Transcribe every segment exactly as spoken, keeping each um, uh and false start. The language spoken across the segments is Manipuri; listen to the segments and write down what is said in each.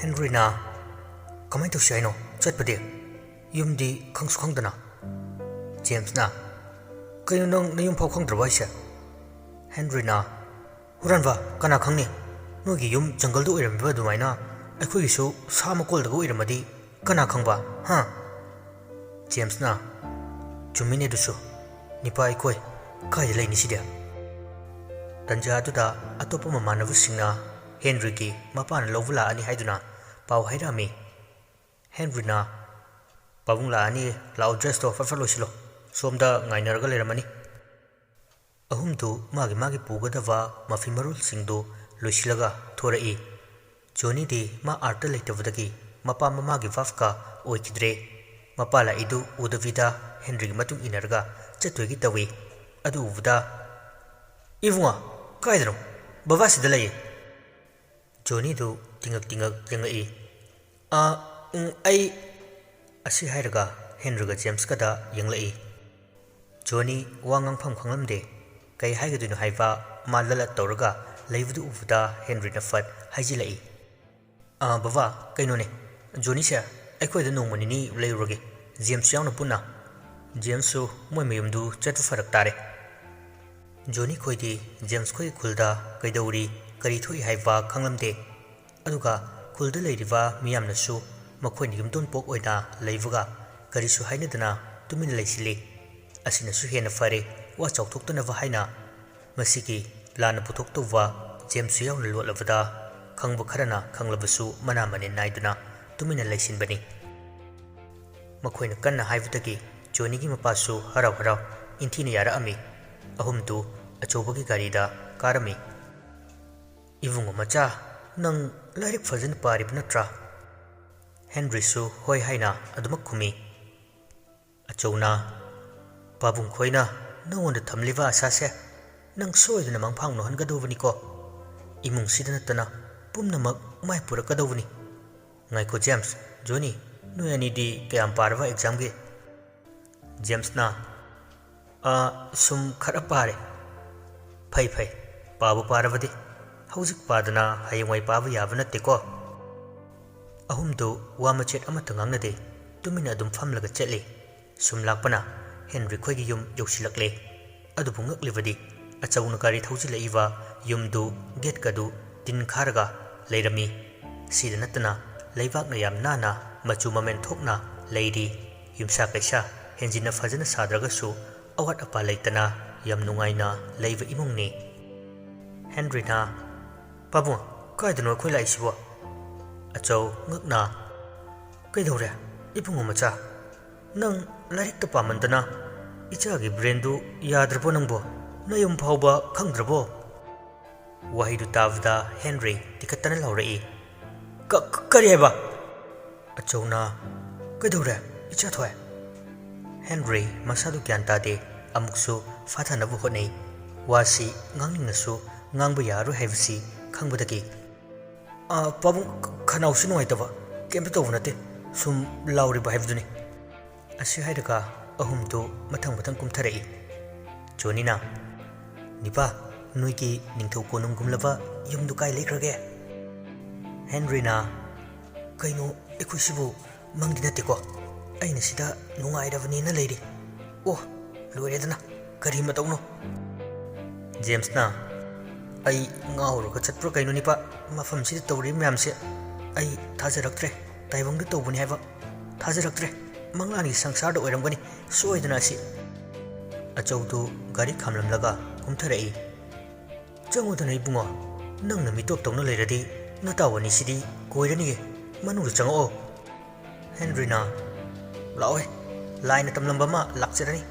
ꯍꯦꯟꯔꯤꯅ, "ꯀꯃꯥꯏꯅ ꯇꯧꯁꯤ ꯍꯥꯏꯅꯣ ꯆꯠꯄꯗꯤ? ꯌꯨꯝꯗꯤ ꯈꯪꯁꯨ ꯈꯪꯗꯅ?" ꯖꯦꯝꯁꯅ, "ꯀꯩꯅꯣ, ꯅꯪ ꯅꯌꯨꯝ ꯐꯥꯎ ꯈꯪꯗ꯭ꯔꯕ ꯍꯥꯏꯁꯦ?" ꯍꯦꯟꯔꯤꯅ, "ꯍꯨꯔꯥꯟꯕ, ꯀꯅꯥ ꯈꯪꯅꯤ? ꯅꯣꯏꯒꯤ ꯌꯨꯝ ꯖꯪꯒꯜꯗ ꯑꯣꯏꯔꯝꯃꯤꯕ ꯑꯗꯨꯃꯥꯏꯅ ꯑꯩꯈꯣꯏꯒꯤꯁꯨ ꯁꯥ ꯃꯀꯣꯜꯗꯒ ꯑꯣꯏꯔꯝꯃꯗꯤ ꯀꯅꯥ ꯈꯪꯕ, ꯍꯥ?" ꯖꯦꯝꯁꯅ, "ꯆꯨꯝꯃꯤꯅꯦ ꯑꯗꯨꯁꯨ꯫ ꯅꯤꯄꯥ ꯑꯩꯈꯣꯏ ꯀꯥꯏꯗ ꯂꯩꯅꯤ ꯁꯤꯗꯤ?" ꯇꯟꯖꯥꯗꯨꯗ ꯑꯇꯣꯞꯄ ꯃꯃꯥꯟꯅꯕꯁꯤꯡꯅ ꯍꯦꯟꯔꯤꯒꯤ ꯃꯄꯥꯅ ꯂꯧꯕ ꯂꯥꯛꯑꯅꯤ ꯍꯥꯏꯗꯨꯅ ꯄꯥꯎ ꯍꯥꯏꯔꯛꯑꯝꯃꯤ꯫ ꯍꯦꯟꯔꯤꯅ, "ꯄꯥꯕꯨꯡ ꯂꯥꯛꯑꯅꯤ, ꯂꯥꯛꯑꯣ, ꯗ꯭ꯔꯦꯁꯇꯣ ꯐꯠ ꯐꯠ ꯂꯣꯏꯁꯤꯜꯂꯣ, ꯁꯣꯝꯗ ꯉꯥꯏꯅꯔꯒ ꯂꯩꯔꯝꯃꯅꯤ"꯫ ꯑꯍꯨꯝꯗꯨ ꯃꯥꯒꯤ ꯃꯥꯒꯤ ꯄꯨꯒꯗꯕ ꯃꯐꯤ ꯃꯔꯣꯜꯁꯤꯡꯗꯨ ꯂꯣꯏꯁꯤꯜꯂꯒ ꯊꯣꯔꯛꯏ꯫ ꯖꯣꯅꯤꯗꯤ ꯃꯥ ꯑꯥꯔꯠꯇ ꯂꯩꯇꯕꯗꯒꯤ ꯃꯄꯥ ꯃꯃꯥꯒꯤ ꯚꯥꯞꯀ ꯑꯣꯏꯈꯤꯗ꯭ꯔꯦ꯫ ꯃꯄꯥ ꯂꯥꯛꯏꯗꯨ ꯎꯗꯕꯤꯗ ꯍꯦꯟꯔꯤꯒꯤ ꯃꯇꯨꯡ ꯏꯟꯅꯔꯒ ꯆꯠꯇꯣꯏꯒꯤ ꯇꯧꯏ꯫ ꯑꯗꯨ ꯎꯕꯗ, "ꯏꯕꯨꯡꯉꯣ, ꯀꯥꯏꯗꯅꯣ?" "ꯕꯕꯥ ꯁꯤꯗ ꯂꯩꯌꯦ"꯫ ꯖꯣꯅꯤꯗꯨ ꯇꯤꯡꯉꯛ ꯇꯤꯡꯉꯛ ꯌꯦꯡꯉꯛꯏ꯫ "ꯑ, ꯎꯝ, ꯑꯩ"꯫ ꯑꯁꯤ ꯍꯥꯏꯔꯒ ꯍꯦꯟꯔꯤꯒ ꯖꯦꯝꯁꯀꯗ ꯌꯦꯡꯂꯛꯏ꯫ ꯖꯣꯅꯤ ꯋꯥ ꯉꯥꯡꯐꯝ ꯈꯪꯂꯝꯗꯦ꯫ ꯀꯩ ꯍꯥꯏꯒꯗꯣꯏꯅꯣ ꯍꯥꯏꯕ ꯃꯥ ꯂꯂꯠ ꯇꯧꯔꯒ ꯂꯩꯕꯗꯨ ꯎꯕꯗ ꯍꯦꯟꯔꯤꯅ ꯐꯠ ꯍꯥꯏꯖꯤꯜꯂꯛꯏ꯫ "ꯑ, ꯕꯕꯥ, ꯀꯩꯅꯣꯅꯦ, ꯖꯣꯅꯤꯁꯦ ꯑꯩꯈꯣꯏꯗ ꯅꯣꯡꯃ ꯅꯤꯅꯤ ꯂꯩꯔꯨꯔꯒꯦ, ꯖꯦꯝꯁ ꯌꯥꯎꯅ ꯄꯨꯟꯅ꯫ ꯖꯦꯝꯁꯁꯨ ꯃꯣꯏ ꯃꯌꯨꯝꯗꯨ ꯆꯠꯄ ꯐꯔꯛ ꯇꯥꯔꯦ"꯫ ꯖꯣꯅꯤ ꯈꯣꯏꯗꯤ ꯖꯦꯝꯁ ꯈꯣꯏꯒꯤ ꯈꯨꯜꯗ ꯀꯩꯗꯧꯔꯤ, ꯀꯔꯤ ꯊꯣꯛꯏ ꯍꯥꯏꯕ ꯈꯪꯂꯝꯗꯦ꯫ ꯑꯗꯨꯒ ꯈꯨꯜꯗ ꯂꯩꯔꯤꯕ ꯃꯤꯌꯥꯝꯅꯁꯨ ꯃꯈꯣꯏꯅ ꯌꯨꯝꯊꯣꯡ ꯄꯣꯛ ꯑꯣꯏꯅ ꯂꯩꯕꯒ ꯀꯔꯤꯁꯨ ꯍꯥꯏꯅꯗꯅ ꯇꯨꯃꯤꯟꯅ ꯂꯩꯁꯤꯜꯂꯤ꯫ ꯑꯁꯤꯅꯁꯨ ꯍꯦꯟꯅ ꯐꯔꯦ, ꯋꯥ ꯆꯥꯎꯊꯣꯛꯇꯅꯕ ꯍꯥꯏꯅ꯫ ꯃꯁꯤꯒꯤ ꯂꯥꯟꯅ ꯄꯨꯊꯣꯛꯇꯧꯕ ꯖꯦꯝꯁꯁꯨ ꯌꯥꯎꯅ ꯂꯣꯠꯂꯕꯗ, ꯈꯪꯕ ꯈꯔꯅ ꯈꯪꯂꯕꯁꯨ ꯃꯅꯥ ꯃꯅꯤꯟ ꯅꯥꯏꯗꯨꯅ ꯇꯨꯃꯤꯟꯅ ꯂꯩꯁꯤꯟꯕꯅꯤ꯫ ꯃꯈꯣꯏꯅ ꯀꯟꯅ ꯍꯥꯏꯕꯗꯒꯤ ꯖꯣꯅꯤꯒꯤ ꯃꯄꯥꯁꯨ ꯍꯔꯥꯎ ꯍꯔꯥꯎ ꯏꯟꯊꯤꯅ ꯌꯥꯔꯛꯑꯝꯃꯤ꯫ ꯑꯍꯨꯝꯗꯨ ꯑꯆꯧꯕꯒꯤ ꯒꯥꯔꯤꯗ ꯀꯥꯔꯝꯃꯤ꯫ "ꯏꯕꯨꯡꯉꯣ ꯃꯆꯥ, ꯅꯪ ꯂꯥꯏꯔꯤꯛ ꯐꯖꯅ ꯄꯥꯔꯤꯕ ꯅꯠꯇ꯭ꯔꯥ?" ꯍꯦꯟꯔꯤꯁꯨ ꯍꯣꯏ ꯍꯥꯏꯅ ꯑꯗꯨꯃꯛ ꯈꯨꯝꯃꯤ꯫ ꯑꯆꯧꯅ, "ꯄꯥꯕꯨꯡ ꯈꯣꯏꯅ ꯅꯉꯣꯟꯗ ꯊꯝꯂꯤꯕ ꯑꯁꯥꯁꯦ ꯅꯪ ꯁꯣꯏꯗꯅ ꯃꯪꯐꯥꯡꯅꯍꯟꯒꯗꯧꯕꯅꯤꯀꯣ꯫ ꯏꯃꯨꯡꯁꯤꯗ ꯅꯠꯇꯅ ꯄꯨꯝꯅꯃꯛ ꯃꯥꯏ ꯄꯨꯔꯛꯀꯗꯧꯕꯅꯤ꯫ ꯉꯥꯏꯈꯣ ꯖꯦꯝꯁ, ꯖꯣꯅꯤ, ꯅꯣꯏ ꯑꯅꯤꯗꯤ ꯀꯌꯥꯝ ꯄꯥꯔꯕ ꯑꯦꯛꯖꯥꯝꯒꯤ?" ꯖꯦꯝꯁꯅ, "ꯑ, ꯁꯨꯝ ꯈꯔ ꯄꯥꯔꯦ"꯫ "ꯐꯩ ꯐꯩ, ꯄꯥꯕꯨ ꯄꯥꯔꯕꯗꯤ꯫ ꯍꯧꯖꯤꯛ ꯄꯥꯗꯅ ꯍꯌꯦꯡꯋꯥꯏ ꯄꯥꯕ ꯌꯥꯕ ꯅꯠꯇꯦꯀꯣ"꯫ ꯑꯍꯨꯝꯗꯨ ꯋꯥ ꯃꯆꯦꯠ ꯑꯃꯠꯇ ꯉꯥꯡꯅꯗꯦ, ꯇꯨꯃꯤꯟꯅ ꯑꯗꯨꯝ ꯐꯝꯂꯒ ꯆꯠꯂꯤ꯫ ꯁꯨꯝ ꯂꯥꯛꯄꯅ ꯍꯦꯟꯔꯤ ꯈꯣꯏꯒꯤ ꯌꯨꯝ ꯌꯧꯁꯤꯜꯂꯛꯂꯦ꯫ ꯑꯗꯨꯕꯨ ꯉꯛꯂꯤꯕꯗꯤ ꯑꯆꯧꯅ ꯒꯥꯔꯤ ꯊꯧꯖꯤꯜꯂꯛꯏꯕ ꯌꯨꯝꯗꯨ ꯒꯦꯠꯀꯗꯨ ꯇꯤꯟ ꯈꯥꯔꯒ ꯂꯩꯔꯝꯃꯤ꯫ ꯁꯤꯗ ꯅꯠꯇꯅ ꯂꯩꯕꯥꯛꯅ ꯌꯥꯝ ꯅꯥꯟꯅ ꯃꯆꯨ ꯃꯃꯦꯟ ꯊꯣꯛꯅ ꯂꯩꯔꯤ꯫ ꯌꯨꯝꯁꯥ ꯀꯩꯁꯥ ꯍꯦꯟꯖꯤꯟꯅ ꯐꯖꯅ ꯁꯥꯗ꯭ꯔꯒꯁꯨ ꯑꯋꯥꯠ ꯑꯄꯥ ꯂꯩꯇꯅ ꯌꯥꯝ ꯅꯨꯡꯉꯥꯏꯅ ꯂꯩꯕ ꯏꯃꯨꯡꯅꯤ꯫ ꯍꯦꯟꯔꯤꯅ, "ꯄꯥꯕꯨꯡ, ꯀꯥꯏꯗꯅꯣ ꯑꯩꯈꯣꯏ ꯂꯥꯛꯏꯁꯤꯕꯣ?" ꯑꯆꯧ ꯉꯛꯅ, "ꯀꯩꯗꯧꯔꯦ, ꯏꯕꯨꯡꯉꯣ ꯃꯆꯥ? ꯅꯪ ꯂꯥꯏꯔꯤꯛꯇ ꯄꯥꯃꯟꯗꯅ ꯏꯆꯥꯒꯤ ꯕ꯭ꯔꯦꯟꯗꯨ ꯌꯥꯗ꯭ꯔꯕꯣ ꯅꯪꯕꯣ? ꯅꯌꯨꯝ ꯐꯥꯎꯕ ꯈꯪꯗ꯭ꯔꯕꯣ?" ꯋꯥꯍꯩꯗꯨ ꯇꯥꯕꯗ ꯍꯦꯟꯔꯤ ꯇꯤꯈꯠꯇꯅ ꯂꯥꯎꯔꯛꯏ, "ꯀ-, ꯀ-, ꯀꯔꯤ ꯍꯥꯏꯕ?" ꯑꯆꯧꯅ, "ꯀꯩꯗꯧꯔꯦ, ꯏꯆꯥ ꯊꯣꯏ?" ꯍꯦꯟꯔꯤ ꯃꯁꯥꯗꯨ ꯒ꯭ꯌꯥꯟ ꯇꯥꯗꯦ, ꯑꯃꯨꯛꯁꯨ ꯐꯥꯊꯅꯕ ꯍꯣꯠꯅꯩ꯫ ꯋꯥꯁꯤ ꯉꯥꯡꯅꯤꯡꯂꯁꯨ ꯉꯥꯡꯕ ꯌꯥꯔꯣꯏ ꯍꯥꯏꯕꯁꯤ ꯈꯪꯕꯗꯒꯤ, "ꯑ, ꯄꯥꯕꯨꯡ, ꯈ-, ꯈꯅꯥꯎꯁꯤ ꯅꯨꯡꯉꯥꯏꯇꯕ, ꯀꯩꯝꯇ ꯇꯧꯕ ꯅꯠꯇꯦ, ꯁꯨꯝ ꯂꯥꯎꯔꯤꯕ ꯍꯥꯏꯕꯗꯨꯅꯤ"꯫ ꯑꯁꯤ ꯍꯥꯏꯔꯒ ꯑꯍꯨꯝꯗꯨ ꯃꯊꯪ ꯃꯊꯪ ꯀꯨꯝꯊꯔꯛꯏ꯫ ꯖꯣꯅꯤꯅ, "ꯅꯤꯄꯥ, ꯅꯣꯏꯒꯤ ꯅꯤꯡꯊꯧ ꯀꯣꯅꯨꯡꯒꯨꯝꯂꯕ ꯌꯨꯝꯗꯨ ꯀꯥꯏ ꯂꯩꯈ꯭ꯔꯒꯦ?" ꯍꯦꯟꯔꯤꯅ, "ꯀꯩꯅꯣ, ꯑꯩꯈꯣꯏꯁꯤꯕꯨ ꯃꯪꯗꯤ ꯅꯠꯇꯦꯀꯣ? ꯑꯩꯅ ꯁꯤꯗ ꯅꯨꯡꯉꯥꯏꯔꯕꯅꯦꯅ ꯂꯩꯔꯤ꯫ ꯑꯣ, ꯂꯣꯏꯔꯦꯗꯅ, ꯀꯔꯤ ꯃꯇꯧꯅꯣ?" ꯖꯦꯝꯁꯅ, "ꯑꯩ ꯉꯥꯎꯔꯒ ꯆꯠꯄ꯭ꯔꯥ ꯀꯩꯅꯣ, ꯅꯤꯄꯥ? ꯃꯐꯝꯁꯤꯗ ꯇꯧꯔꯤꯕ ꯃꯌꯥꯝꯁꯦ ꯑꯩ ꯊꯥꯖꯔꯛꯇ꯭ꯔꯦ꯫ ꯇꯥꯏꯕꯪꯗ ꯇꯧꯕꯅꯤ ꯍꯥꯏꯕ ꯊꯥꯖꯔꯛꯇ꯭ꯔꯦ꯫ ꯃꯪꯂꯥꯟꯒꯤ ꯁꯪꯁꯥꯔꯗ ꯑꯣꯏꯔꯝꯒꯅꯤ ꯁꯣꯏꯗꯅ ꯑꯁꯤ"꯫ ꯑꯆꯧꯗꯨ ꯒꯥꯔꯤ ꯈꯥꯝꯂꯝꯂꯒ ꯀꯨꯝꯊꯔꯛꯏ꯫ "ꯆꯪꯉꯨꯗꯅ ꯏꯕꯨꯡꯉꯣ, ꯅꯪꯅ ꯃꯤꯇꯣꯞ ꯇꯧꯅ ꯂꯩꯔꯗꯤ ꯅꯇꯥꯎ ꯑꯅꯤꯁꯤꯗꯤ ꯀꯣꯏꯔꯅꯤꯌꯦ, ꯃꯅꯨꯡꯗ ꯆꯪꯉꯛꯑꯣ"꯫ ꯍꯦꯟꯔꯤꯅ, "ꯂꯥꯛꯑꯣꯍꯦ, ꯂꯥꯏꯅ ꯇꯝꯂꯝꯕ ꯑꯃ ꯂꯥꯛꯆꯔꯅꯤ"꯫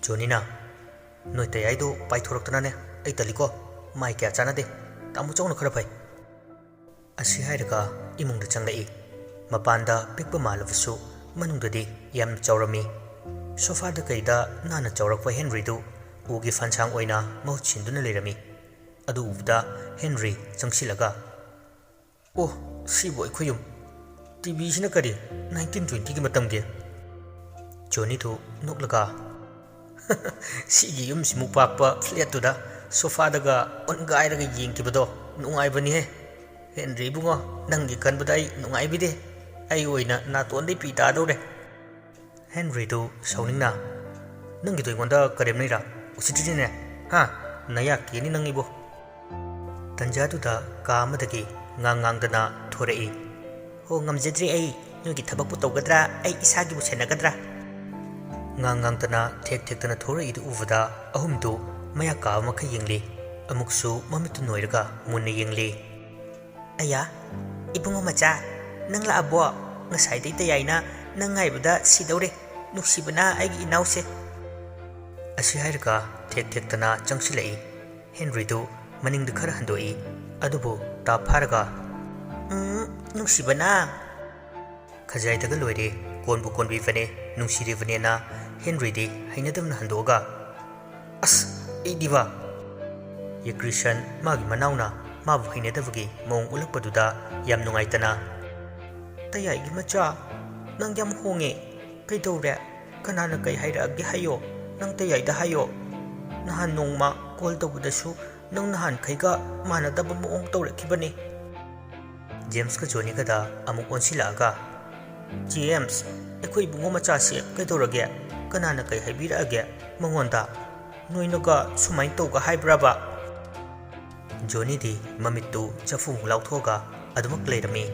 ꯖꯣꯅꯤꯅ, "ꯅꯣꯏ ꯇꯌꯥꯏꯗꯣ ꯄꯥꯏꯊꯣꯔꯛꯇꯅꯅꯦ ꯑꯩ ꯇꯜꯂꯤꯀꯣ, ꯃꯥꯏ ꯀꯌꯥ ꯆꯥꯟꯅꯗꯦ, ꯇꯥꯃꯣ ꯆꯧꯅ ꯈꯔ ꯐꯩ"꯫ ꯑꯁꯤ ꯍꯥꯏꯔꯒ ꯏꯃꯨꯡꯗ ꯆꯪꯂꯛꯏ꯫ ꯃꯄꯥꯟꯗ ꯄꯤꯛꯄ ꯃꯥꯜꯂꯕꯁꯨ ꯃꯅꯨꯡꯗꯗꯤ ꯌꯥꯝ ꯆꯥꯎꯔꯝꯃꯤ꯫ ꯁꯣꯐꯥꯗ ꯀꯩꯗ ꯅꯥꯟꯅ ꯆꯥꯎꯔꯛꯄ ꯍꯦꯟꯔꯤꯗꯨ ꯎꯒꯤ ꯐꯟꯁꯥꯡ ꯑꯣꯏꯅ ꯃꯍꯨꯠ ꯁꯤꯟꯗꯨꯅ ꯂꯩꯔꯝꯃꯤ꯫ ꯑꯗꯨ ꯎꯕꯗ ꯍꯦꯟꯔꯤ ꯆꯪꯁꯤꯜꯂꯒ, "ꯑꯣ, ꯁꯤꯕꯨ ꯑꯩꯈꯣꯏ ꯌꯨꯝ? ꯇꯤ ꯚꯤꯁꯤꯅ ꯀꯔꯤ, ꯅꯥꯏꯟꯇꯤꯟ ꯇ꯭ꯋꯦꯟꯇꯤꯒꯤ ꯃꯇꯝꯒꯤ?" ꯖꯣꯅꯤꯗꯨ ꯅꯣꯛꯂꯒ, "ꯁꯤꯒꯤ ꯌꯨꯝꯁꯤꯃꯨꯛ ꯄꯥꯛꯄ ꯐ꯭ꯂꯦꯠꯇꯨꯗ ꯁꯣꯐꯥꯗꯒ ꯑꯣꯟꯒꯥꯏꯔꯒ ꯌꯦꯡꯈꯤꯕꯗꯣ ꯅꯨꯡꯉꯥꯏꯕꯅꯤꯍꯦ"꯫ ꯍꯦꯟꯔꯤ ꯏꯕꯨꯡꯉꯣ, ꯅꯪꯒꯤ ꯈꯟꯕꯗ ꯑꯩ ꯅꯨꯡꯉꯥꯏꯕꯤꯗꯦ꯫ ꯑꯩ ꯑꯣꯏꯅ ꯅꯥꯇꯣꯟꯗꯩ ꯄꯤ ꯇꯥꯗꯧꯔꯦ꯫ ꯍꯦꯟꯔꯤꯗꯨ ꯁꯥꯎꯅꯤꯡꯅ, "ꯅꯪꯒꯤꯗꯣ ꯑꯩꯉꯣꯟꯗ ꯀꯔꯦꯝꯅꯩꯔꯥ? ꯎꯁꯤꯠꯇ꯭ꯔꯤꯅꯦ, ꯍꯥ? ꯅꯌꯥ ꯀꯦꯅꯤ ꯅꯪ ꯏꯕꯣ!" ꯇꯟꯖꯥꯗꯨꯗ ꯀꯥ ꯑꯃꯗꯒꯤ ꯉꯥꯡ ꯉꯥꯡꯗꯅ ꯊꯣꯔꯛꯏ꯫ "ꯍꯣ, ꯉꯝꯖꯗ꯭ꯔꯦ ꯑꯩ꯫ ꯅꯣꯏꯒꯤ ꯊꯕꯛꯄꯨ ꯇꯧꯒꯗ꯭ꯔꯥ? ꯑꯩ ꯏꯁꯥꯒꯤꯕꯨ ꯁꯦꯟꯅꯒꯗ꯭ꯔꯥ?" ꯉꯥꯡ ꯉꯥꯡꯗꯅ ꯊꯦꯛ ꯊꯦꯛꯇꯅ ꯊꯣꯔꯛꯏꯗꯨ ꯎꯕꯗ ꯑꯍꯨꯝꯗꯨ ꯃꯌꯥ ꯀꯥꯕ ꯃꯈꯩ ꯌꯦꯡꯂꯤ꯫ ꯑꯃꯨꯛꯁꯨ ꯃꯃꯤꯠꯇꯨ ꯅꯣꯏꯔꯒ ꯃꯨꯟꯅ ꯌꯦꯡꯂꯤ꯫ "ꯑꯌꯥ, ꯏꯕꯨꯡꯉꯣ ꯃꯆꯥ, ꯅꯪ ꯂꯥꯛꯑꯕꯣ? ꯉꯁꯥꯏꯗꯩ ꯇꯌꯥꯏꯅ ꯅꯪ ꯉꯥꯏꯕꯗ ꯁꯤꯗꯧꯔꯦ꯫ ꯅꯨꯡꯁꯤꯕꯅ ꯑꯩꯒꯤ ꯏꯅꯥꯎꯁꯦ!" ꯑꯁꯤ ꯍꯥꯏꯔꯒ ꯊꯦꯛ ꯊꯦꯛꯇꯅ ꯆꯪꯁꯤꯜꯂꯛꯏ꯫ ꯍꯦꯟꯔꯤꯗꯨ ꯃꯅꯤꯡꯗ ꯈꯔ ꯍꯟꯗꯣꯛꯏ, ꯑꯗꯨꯕꯨ ꯇꯥꯞ ꯐꯥꯔꯒ, "ꯎꯝ, ꯅꯨꯡꯁꯤꯕꯅ!" ꯈꯖꯥꯏꯗꯒ ꯂꯣꯏꯔꯦ, ꯀꯣꯟꯕꯨ ꯀꯣꯟꯕꯤꯕꯅꯦ, ꯅꯨꯡꯁꯤꯔꯤꯕꯅꯦꯅ ꯍꯦꯟꯔꯤꯗꯤ ꯍꯩꯅꯗꯕꯅ ꯍꯟꯗꯣꯛꯑꯒ, "ꯑꯁ, ꯑꯩꯗꯤꯕ!" ꯌꯦꯀ꯭ꯔꯤꯁꯟ ꯃꯥꯒꯤ ꯃꯅꯥꯎꯅ ꯃꯥꯕꯨ ꯍꯩꯅꯗꯕꯒꯤ ꯃꯑꯣꯡ ꯎꯠꯂꯛꯄꯗꯨꯗ ꯌꯥꯝ ꯅꯨꯡꯉꯥꯏꯇꯅ, "ꯇꯌꯥꯏꯒꯤ ꯃꯆꯥ, ꯅꯪ ꯌꯥꯝ ꯍꯣꯡꯉꯦ꯫ ꯀꯩꯗꯧꯔꯦ? ꯀꯅꯥꯅ ꯀꯩ ꯍꯥꯏꯔꯛꯑꯒꯦ ꯍꯥꯏꯌꯣ꯫ ꯅꯪ ꯇꯌꯥꯏꯗ ꯍꯥꯏꯌꯣ꯫ ꯅꯍꯥꯟ ꯅꯣꯡꯃ ꯀꯣꯜ ꯇꯧꯕꯗꯁꯨ ꯅꯪ ꯅꯍꯥꯟꯈꯩꯒ ꯃꯥꯟꯅꯗꯕ ꯃꯑꯣꯡ ꯇꯧꯔꯛꯈꯤꯕꯅꯦ꯫" ꯖꯦꯝꯁꯀ ꯖꯣꯅꯤꯒꯗ ꯑꯃꯨꯛ ꯑꯣꯟꯁꯤꯜꯂꯛꯑꯒ, "ꯖꯦꯝꯁ, ꯑꯩꯈꯣꯏ ꯏꯕꯨꯡꯉꯣ ꯃꯆꯥꯁꯦ ꯀꯩꯗꯧꯔꯒꯦ? ꯀꯅꯥꯅ ꯀꯩ ꯍꯥꯏꯕꯤꯔꯛꯑꯒꯦ ꯃꯉꯣꯟꯗ? ꯅꯣꯏꯅꯒ ꯁꯨꯃꯥꯏꯅ ꯇꯧꯒ ꯍꯥꯏꯕ꯭ꯔꯕ?" ꯖꯣꯅꯤꯗꯤ ꯃꯃꯤꯠꯇꯨ ꯆꯐꯨꯃꯨꯛ ꯂꯥꯎꯊꯣꯛꯑꯒ ꯑꯗꯨꯃꯛ ꯂꯩꯔꯝꯃꯤ꯫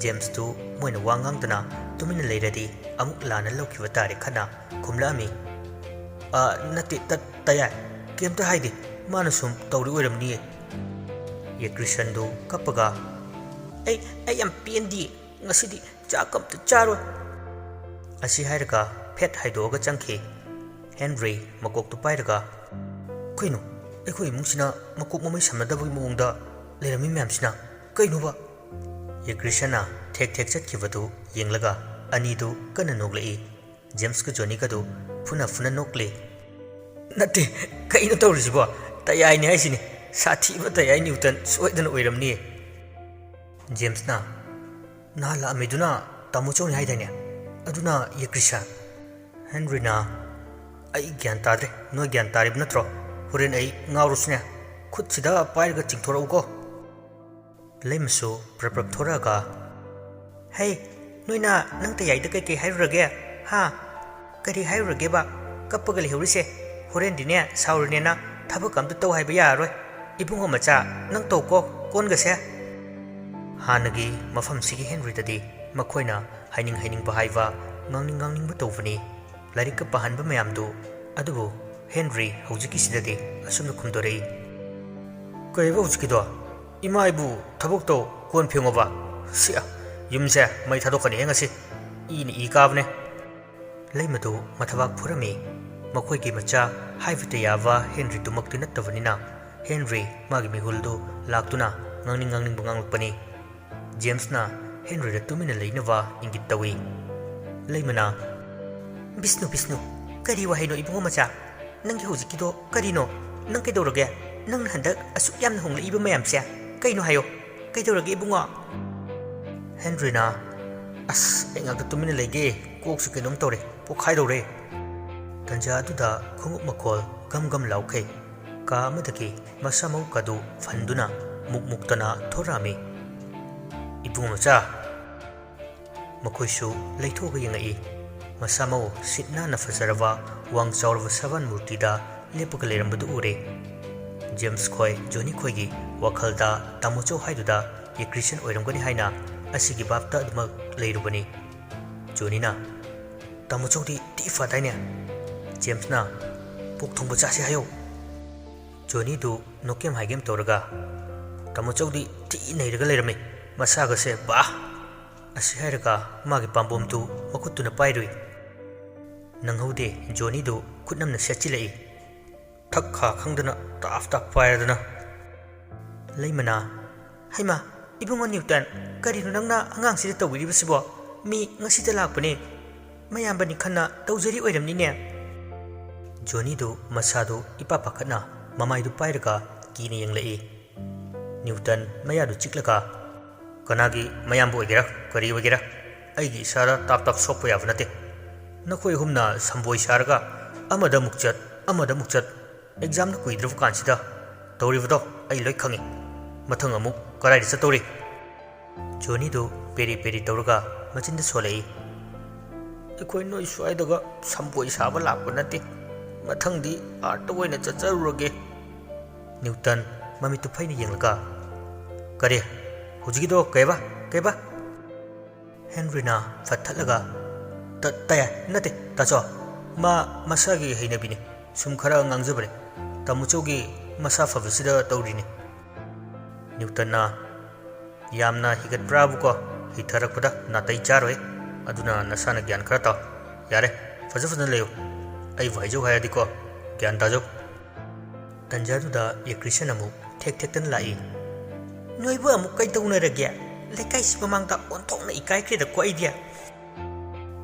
ꯖꯦꯝꯁꯇꯨ ꯃꯣꯏꯅ ꯋꯥ ꯉꯥꯡꯗꯅ ꯇꯨꯃꯤꯟꯅ ꯂꯩꯔꯗꯤ ꯑꯃꯨꯛ ꯂꯥꯟꯅ ꯂꯧꯈꯤꯕ ꯇꯥꯔꯦ ꯈꯟꯅ ꯈꯨꯝꯂꯛꯑꯝꯃꯤ, "ꯑ, ꯅꯠꯇꯦ, ꯇ-, ꯇꯌꯥꯏ, ꯀꯩꯝꯇ ꯍꯥꯏꯗꯦ꯫ ꯃꯥꯅ ꯁꯨꯝ ꯇꯧꯔꯤ ꯑꯣꯏꯔꯝꯅꯤꯌꯦ꯫" ꯌꯦꯀ꯭ꯔꯤꯁꯟꯗꯨ ꯀꯞꯄꯒ, "ꯑꯩ, ꯑꯩ ꯌꯥꯝ ꯄꯦꯟꯗꯤꯌꯦ꯫ ꯉꯁꯤꯗꯤ ꯆꯥꯛ ꯑꯝꯇ ꯆꯥꯔꯣꯏ꯫" ꯑꯁꯤ ꯍꯥꯏꯔꯒ ꯐꯦꯠ ꯍꯥꯏꯗꯣꯛꯑꯒ ꯆꯪꯈꯤ꯫ ꯍꯦꯟꯔꯤ ꯃꯀꯣꯛꯇꯨ ꯄꯥꯏꯔꯒ, "ꯀꯩꯅꯣ, ꯑꯩꯈꯣꯏ ꯏꯃꯨꯡꯁꯤꯅ ꯃꯀꯣꯛ ꯃꯃꯩ ꯁꯝꯅꯗꯕꯒꯤ ꯃꯑꯣꯡꯗ ꯂꯩꯔꯝꯃꯤ ꯃꯌꯥꯝꯁꯤꯅ? ꯀꯩꯅꯣꯕ?" ꯌꯦꯀ꯭ꯔꯤꯁꯟꯅ ꯊꯦꯛ ꯊꯦꯛ ꯆꯠꯈꯤꯕꯗꯨ ꯌꯦꯡꯂꯒ ꯑꯅꯤꯗꯨ ꯀꯟꯅ ꯅꯣꯛꯂꯛꯏ꯫ ꯖꯦꯝꯁꯀ ꯖꯣꯅꯤꯒꯗꯨ ꯐꯨꯅ ꯐꯨꯅ ꯅꯣꯛꯂꯤ꯫ "ꯅꯠꯇꯦ, ꯀꯩꯅꯣ ꯇꯧꯔꯤꯁꯤꯕꯣ? ꯇꯌꯥꯏꯅꯤ ꯍꯥꯏꯁꯤꯅꯤ꯫ ꯁꯥꯊꯤꯕ ꯇꯌꯥꯏ ꯅ꯭ꯌꯨꯇꯟ ꯁꯣꯏꯗꯅ ꯑꯣꯏꯔꯝꯅꯤꯌꯦ꯫" ꯖꯦꯝꯁꯅ, "ꯅꯍꯥꯟ ꯂꯥꯛꯑꯝꯃꯤꯗꯨꯅ ꯇꯥꯃꯣ ꯆꯧꯅꯤ ꯍꯥꯏꯗꯥꯏꯅꯦ? ꯑꯗꯨꯅ ꯌꯦꯀ꯭ꯔꯤꯁꯟ?" ꯍꯦꯟꯔꯤꯅ, "ꯑꯩ ꯒ꯭ꯌꯥꯟ ꯇꯥꯗ꯭ꯔꯦ꯫ ꯅꯣꯏ ꯒ꯭ꯌꯥꯟ ꯇꯥꯔꯤꯕ ꯅꯠꯇ꯭ꯔꯣ? ꯍꯣꯔꯦꯟ ꯑꯩ ꯉꯥꯎꯔꯁꯨꯅꯦ, ꯈꯨꯠꯁꯤꯗ ꯄꯥꯏꯔꯒ ꯆꯤꯡꯊꯣꯔꯛꯎꯀꯣ꯫" ꯂꯩꯃꯁꯨ ꯄ꯭ꯔꯞ ꯄ꯭ꯔꯞ ꯊꯣꯔꯛꯑꯒ, "ꯍꯩ, ꯅꯣꯏꯅ ꯅꯪ ꯇꯌꯥꯏꯗ ꯀꯩꯀꯩ ꯍꯥꯏꯔꯨꯔꯒꯦ? ꯍꯥ? ꯀꯔꯤ ꯍꯥꯏꯔꯨꯔꯒꯦꯕ? ꯀꯞꯄꯒ ꯂꯩꯍꯧꯔꯤꯁꯦ? ꯍꯣꯔꯦꯟꯗꯤꯅꯦ ꯁꯥꯎꯔꯅꯦꯅ ꯊꯕꯛ ꯑꯝꯇ ꯇꯧ ꯍꯥꯏꯕ ꯌꯥꯔꯔꯣꯏ꯫ ꯏꯕꯨꯡꯉꯣ ꯃꯆꯥ, ꯅꯪ ꯇꯧꯀꯣ ꯀꯣꯟꯒꯁꯦ"꯫ ꯍꯥꯟꯅꯒꯤ ꯃꯐꯝꯁꯤꯒꯤ ꯍꯦꯟꯔꯤꯗꯗꯤ ꯃꯈꯣꯏꯅ ꯍꯥꯏꯅꯤꯡ ꯍꯥꯏꯅꯤꯡꯕ ꯍꯥꯏꯕ, ꯉꯥꯡꯅꯤꯡ ꯉꯥꯡꯅꯤꯡꯕ ꯇꯧꯕꯅꯤ꯫ ꯂꯥꯏꯔꯤꯛꯀ ꯄꯥꯍꯟꯕ ꯃꯌꯥꯝꯗꯨ꯫ ꯑꯗꯨꯕꯨ ꯍꯦꯟꯔꯤ ꯍꯧꯖꯤꯛꯀꯤꯁꯤꯗꯗꯤ ꯑꯁꯨꯝꯅ ꯈꯨꯝꯗꯣꯔꯛꯏ, "ꯀꯩꯕ ꯍꯧꯖꯤꯛꯀꯤꯗꯣ? ꯏꯃꯥ ꯑꯩꯕꯨ ꯊꯕꯛ ꯇꯧ ꯀꯣꯟ ꯐꯦꯡꯉꯣꯕ? ꯁꯤ, ꯌꯨꯝꯁꯦ ꯃꯩ ꯊꯥꯗꯣꯛꯀꯅꯤ ꯉꯁꯤ꯫ ꯏꯅ ꯏ ꯀꯥꯕꯅꯦ"꯫ ꯂꯩꯃꯗꯨ ꯃꯊꯕꯥꯛ ꯐꯨꯔꯝꯃꯤ꯫ ꯃꯈꯣꯏꯒꯤ ꯃꯆꯥ ꯍꯥꯏꯕꯇ ꯌꯥꯕ ꯍꯦꯟꯔꯤꯗꯨꯃꯛꯇꯤ ꯅꯠꯇꯕꯅꯤꯅ, ꯍꯦꯟꯔꯤ ꯃꯥꯒꯤ ꯃꯤꯍꯨꯜꯗꯨ ꯂꯥꯛꯇꯨꯅ ꯉꯥꯡꯅꯤꯡ ꯉꯥꯡꯅꯤꯡꯕ ꯉꯥꯡꯂꯛꯄꯅꯤ꯫ ꯖꯦꯝꯁꯅ ꯍꯦꯟꯔꯤꯗ ꯇꯨꯃꯤꯟꯅ ꯂꯩꯅꯕ ꯏꯪꯒꯤꯠ ꯇꯧꯏ꯫ ꯂꯩꯃꯅ, "ꯕꯤꯁꯅꯨ, ꯕꯤꯁꯅꯨ, ꯀꯔꯤ ꯋꯥꯍꯩꯅꯣ ꯏꯕꯨꯡꯉꯣ ꯃꯆꯥ? ꯅꯪꯒꯤ ꯍꯧꯖꯤꯛꯀꯤꯗꯣ ꯀꯔꯤꯅꯣ? ꯅꯪ ꯀꯩꯗꯧꯔꯒꯦ? ꯅꯪꯅ ꯍꯟꯗꯛ ꯑꯁꯨꯛ ꯌꯥꯝꯅ ꯍꯣꯡꯂꯛꯏꯕ ꯃꯌꯥꯝꯁꯦ ꯀꯩꯅꯣ ꯍꯥꯏꯌꯣ? ꯀꯩꯗꯧꯔꯒꯦ ꯏꯕꯨꯡꯉꯣ?" ꯍꯦꯟꯔꯤꯅ, "ꯑꯁ, ꯑꯩ ꯉꯥꯛꯇ ꯇꯨꯃꯤꯟꯅ ꯂꯩꯒꯦ꯫ ꯀꯣꯛꯁꯦ ꯀꯩꯅꯣꯝ ꯇꯧꯔꯦ, ꯄꯣꯛꯈꯥꯏꯗꯧꯔꯦ"꯫ ꯇꯟꯖꯥ ꯑꯗꯨꯗ ꯈꯣꯡꯎꯞ ꯃꯈꯣꯜ ꯒꯝ ꯒꯝ ꯂꯥꯎꯈꯩ ꯀꯥ ꯑꯃꯗꯒꯤ ꯃꯁꯥꯃꯛ ꯑꯗꯨ ꯐꯟꯗꯨꯅ ꯃꯨꯛ ꯃꯨꯛꯇꯅ ꯊꯣꯔꯛꯑꯝꯃꯤ꯫ "ꯏꯕꯨꯡꯉꯣ ꯃꯆꯥ!" ꯃꯈꯣꯏꯁꯨ ꯂꯩꯊꯣꯛꯑꯒ ꯌꯦꯡꯉꯛꯏ꯫ ꯃꯁꯥꯃꯛ ꯁꯤꯠ ꯅꯥꯟꯅ ꯐꯖꯔꯕ ꯋꯥꯡ ꯆꯥꯎꯔꯕ ꯁꯕꯥꯟ ꯃꯨꯔꯇꯤꯗ ꯂꯦꯞꯄꯒ ꯂꯩꯔꯝꯕꯗꯨ ꯎꯔꯦ꯫ ꯖꯦꯝꯁ ꯈꯣꯏ, ꯖꯣꯅꯤ ꯈꯣꯏꯒꯤ ꯋꯥꯈꯜꯗ ꯇꯥꯃꯣꯆꯧ ꯍꯥꯏꯗꯨꯗ ꯌꯦꯀ꯭ꯔꯤꯁꯟ ꯑꯣꯏꯔꯝꯒꯅꯤ ꯍꯥꯏꯅ ꯑꯁꯤꯒꯤ ꯚꯥꯞꯇ ꯑꯗꯨꯃꯛ ꯂꯩꯔꯨꯕꯅꯤ꯫ ꯖꯣꯅꯤꯅ, "ꯇꯥꯃꯣꯆꯧꯗꯤ ꯊꯤ ꯐꯗꯥꯏꯅꯦ?" ꯖꯦꯝꯁꯅ, "ꯄꯣꯛ ꯊꯣꯡꯕ ꯆꯥꯁꯦ ꯍꯥꯏꯌꯣ"꯫ ꯖꯣꯅꯤꯗꯨ ꯅꯣꯀꯦꯝ ꯍꯥꯏꯒꯦꯝ ꯇꯧꯔꯒ, "ꯇꯥꯃꯣꯆꯧꯗꯤ ꯊꯤ ꯅꯩꯔꯒ ꯂꯩꯔꯝꯃꯤ, ꯃꯁꯥꯒꯁꯦ ꯕꯥ!" ꯑꯁꯤ ꯍꯥꯏꯔꯒ ꯃꯥꯒꯤ ꯄꯥꯝꯕꯣꯝꯗꯨ ꯃꯈꯨꯠꯇꯨꯅ ꯄꯥꯏꯔꯨꯏ꯫ ꯅꯪꯍꯧꯗꯦ, ꯖꯣꯅꯤꯗꯨ ꯈꯨꯠꯅꯝꯅ ꯁꯦꯠꯆꯤꯜꯂꯛꯏ꯫ ꯊꯛ ꯈꯥ ꯈꯪꯗꯅ ꯇꯥꯞ ꯇꯥꯞ ꯄꯥꯏꯔꯗꯅ꯫ ꯂꯩꯃꯅ, "ꯍꯩꯃꯥ, ꯏꯕꯨꯡꯉꯣ ꯅ꯭ꯌꯨꯇꯟ, ꯀꯔꯤꯅꯣ ꯅꯪꯅ ꯑꯉꯥꯡꯁꯤꯗ ꯇꯧꯕꯤꯔꯤꯕꯁꯤꯕꯣ? ꯃꯤ ꯉꯁꯤꯇ ꯂꯥꯛꯄꯅꯦ꯫ ꯃꯌꯥꯝꯕꯅꯤ ꯈꯟꯅ ꯇꯧꯖꯔꯤ ꯑꯣꯏꯔꯝꯅꯤꯅꯦ"꯫ ꯖꯣꯅꯤꯗꯨ ꯃꯁꯥꯗꯨ ꯏꯄꯥ ꯄꯥꯈꯠꯅ ꯃꯃꯥꯏꯗꯨ ꯄꯥꯏꯔꯒ ꯀꯤꯅ ꯌꯦꯡꯂꯛꯏ꯫ ꯅ꯭ꯌꯨꯇꯟ ꯃꯌꯥꯗꯨ ꯆꯤꯛꯂꯒ, "ꯀꯅꯥꯒꯤ ꯃꯌꯥꯝꯕ ꯑꯣꯏꯒꯦꯔꯥ, ꯀꯔꯤ ꯑꯣꯏꯒꯦꯔꯥ, ꯑꯩꯒꯤ ꯏꯁꯥꯗ ꯇꯥꯞ ꯇꯥꯞ ꯁꯣꯛꯄ ꯌꯥꯕ ꯅꯠꯇꯦ꯫ ꯅꯈꯣꯏ ꯑꯍꯨꯝꯅ ꯁꯝꯕꯣꯏ ꯁꯥꯔꯒ ꯑꯃꯗ ꯑꯃꯨꯛ ꯆꯠ, ꯑꯃꯗ ꯑꯃꯨꯛ ꯆꯠ, ꯑꯦꯛꯖꯥꯝꯅ ꯀꯨꯏꯗ꯭ꯔꯕ ꯀꯥꯟꯁꯤꯗ ꯇꯧꯔꯤꯕꯗꯣ ꯑꯩ ꯂꯣꯏ ꯈꯪꯏ"꯫ ꯃꯊꯪ ꯑꯃꯨꯛ ꯀꯗꯥꯏꯗ ꯆꯠꯇꯧꯔꯤ? ꯖꯣꯅꯤꯗꯨ ꯄꯦꯔꯤ ꯄꯦꯔꯤ ꯇꯧꯔꯒ ꯃꯆꯤꯟꯗ ꯁꯣꯜꯂꯛꯏ꯫ ꯑꯩꯈꯣꯏ ꯅꯣꯏ ꯁ꯭ꯋꯥꯏꯗꯒ ꯁꯝꯄꯣꯏ ꯁꯥꯕ ꯂꯥꯛꯄ ꯅꯠꯇꯦ꯫ ꯃꯊꯪꯗꯤ ꯑꯥꯔꯠꯇ ꯑꯣꯏꯅ ꯆꯠꯆꯔꯨꯔꯒꯦ꯫ ꯅ꯭ꯌꯨꯇꯟ ꯃꯃꯤꯠꯇꯨ ꯐꯩꯅ ꯌꯦꯡꯂꯒ, "ꯀꯔꯤ? ꯍꯧꯖꯤꯛꯀꯤꯗꯣ ꯀꯩꯕ? ꯀꯩꯕ?" ꯍꯦꯟꯔꯤꯅ ꯐꯠ ꯊꯠꯂꯒ, "ꯇ-, ꯇꯥꯌꯥ, ꯅꯠꯇꯦ, ꯇꯥꯆꯧ꯫ ꯃꯥ ꯃꯁꯥꯒꯤ ꯍꯩꯅꯕꯤꯅꯤ꯫ ꯁꯨꯝ ꯈꯔ ꯉꯥꯡꯖꯕꯅꯤ꯫ ꯇꯥꯃꯣꯆꯧꯒꯤ ꯃꯁꯥ ꯐꯕꯁꯤꯗ ꯇꯧꯔꯤꯅꯤ꯫" ꯅ꯭ꯌꯨꯇꯟꯅ, "ꯌꯥꯝꯅ ꯍꯤꯒꯠꯄ꯭ꯔꯥꯕꯨꯀꯣ? ꯍꯤꯊꯔꯛꯄꯗ ꯅꯥꯇꯩ ꯆꯥꯔꯣꯏ꯫ ꯑꯗꯨꯅ ꯅꯁꯥꯅ ꯒ꯭ꯌꯥꯟ ꯈꯔ ꯇꯥꯎ꯫ ꯌꯥꯔꯦ, ꯐꯖ ꯐꯖꯅ ꯂꯩꯌꯨ꯫ ꯑꯩꯕꯨ ꯍꯥꯏꯖꯧ ꯍꯥꯏꯔꯗꯤꯀꯣ, ꯒ꯭ꯌꯥꯟ ꯇꯥꯖꯧ꯫" ꯇꯟꯖꯥꯗꯨꯗ ꯌꯦꯀ꯭ꯔꯤꯁꯟ ꯑꯃꯨꯛ ꯊꯦꯛ ꯊꯦꯛꯇꯅ ꯂꯥꯛꯏ꯫ "ꯅꯣꯏꯕꯨ ꯑꯃꯨꯛ ꯀꯩꯗꯧꯅꯔꯒꯦ? ꯂꯩꯀꯥꯏꯁꯤ ꯃꯃꯥꯡꯗ ꯑꯣꯟꯊꯣꯛꯅ ꯏꯀꯥꯏꯈ꯭ꯔꯦꯗꯀꯣ ꯑꯩꯗꯤ꯫"